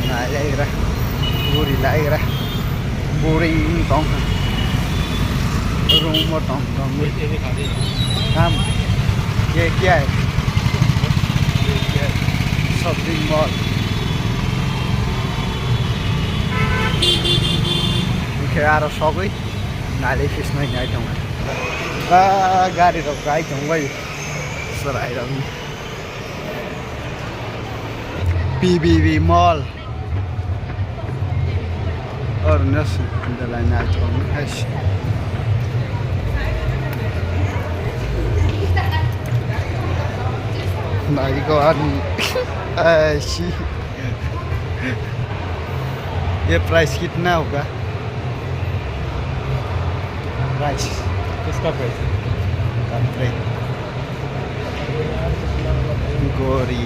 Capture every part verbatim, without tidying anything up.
Nai lai gra. Buri lai gra. Buri tong. Room mo tong tong. Kam. Ye kya hai? Shopping mall. Khe aro sogwi nai lai khe sinai nai tong. Ba gari rok gai tong bai. Chwrai rok. P B B Mall. Or no se, de la na to hai. Nai ko an. Ai si. ये प्राइस कितना होगा? प्राइस। किसका प्राइस? कपड़े। घड़ी।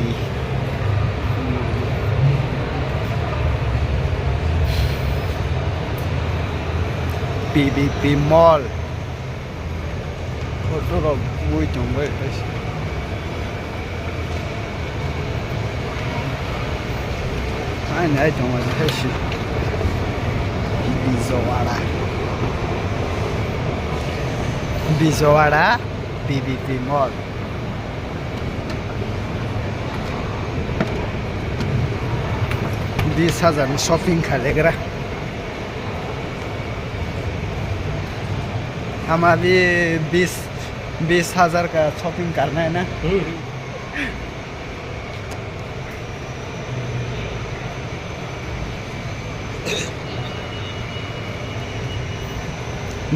P B P Mall. Photo rok bui tong bai khe se. Ani ai tong bai khe se. Bijowara. Bijowara P B P Mall. Bis hajar ni shopping khailaikra. हम अभी बीस, बीस हजार का शॉपिंग करना है ना? हम्म।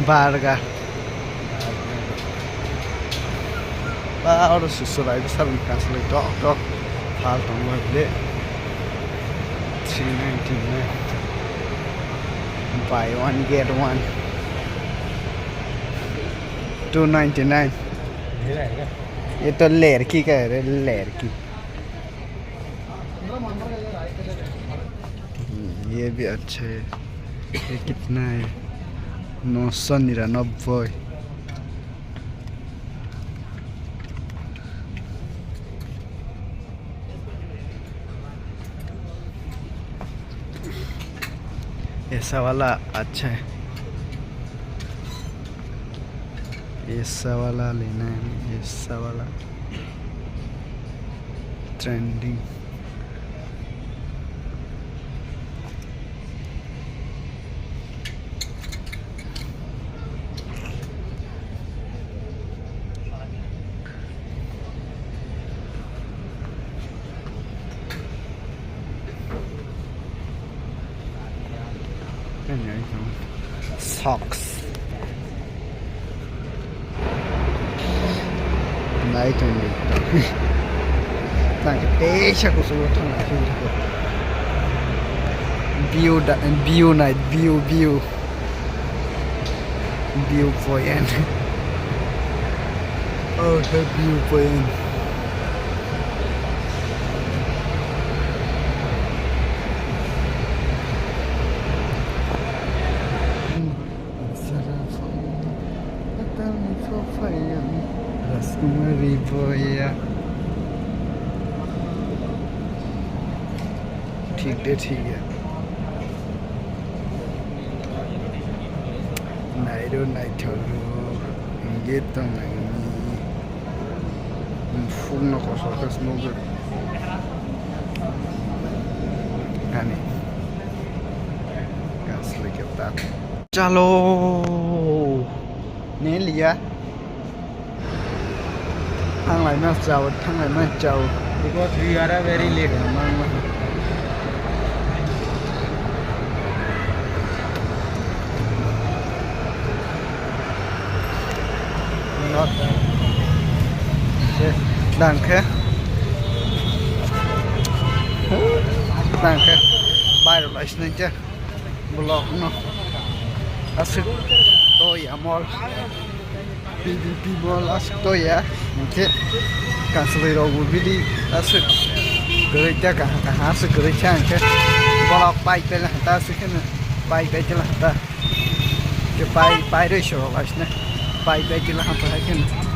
Barga. Ba oro se chwrai bwsarokni kansoloi tok tok phal tongma bile. Three ninety nine. Buy one get one. Two ninety nine. ये तो लड़की का है रे, लड़की। ये भी अच्छा है। ये कितना है? नौ सौ निन्यानवे। ऐसा वाला अच्छा है। ऐसा वाला लेना है, ऐसा वाला। Trending. Socks. Nai tongdi. Tang teisa kusugo thang thang. View da, view nai, view, view. View point. Oh, the view point. Raskuma Riboya. Thik de, thik ya. Nairo, naithok ro. Hingke tong nangni. Phukno kosok khe se nukjak. Ani. Gas leke ta. Chalo. Ne liya. Thanglai ma chao, thanglai ma chao. Because we are a very late. Dangkhe. Dangkhe. Bairo laisnai je. Block no. Aswk toi amol. P D P bol aswk toya, hwnkhe kansoloi rokbo bini aswk kwrwi ta kaham kaham aswk kwrwi khe hwnkhe borok pai pai ta aswk kheno pai pai ta ta khe pai pai rwi se rok aswk pai pai ta hai kheno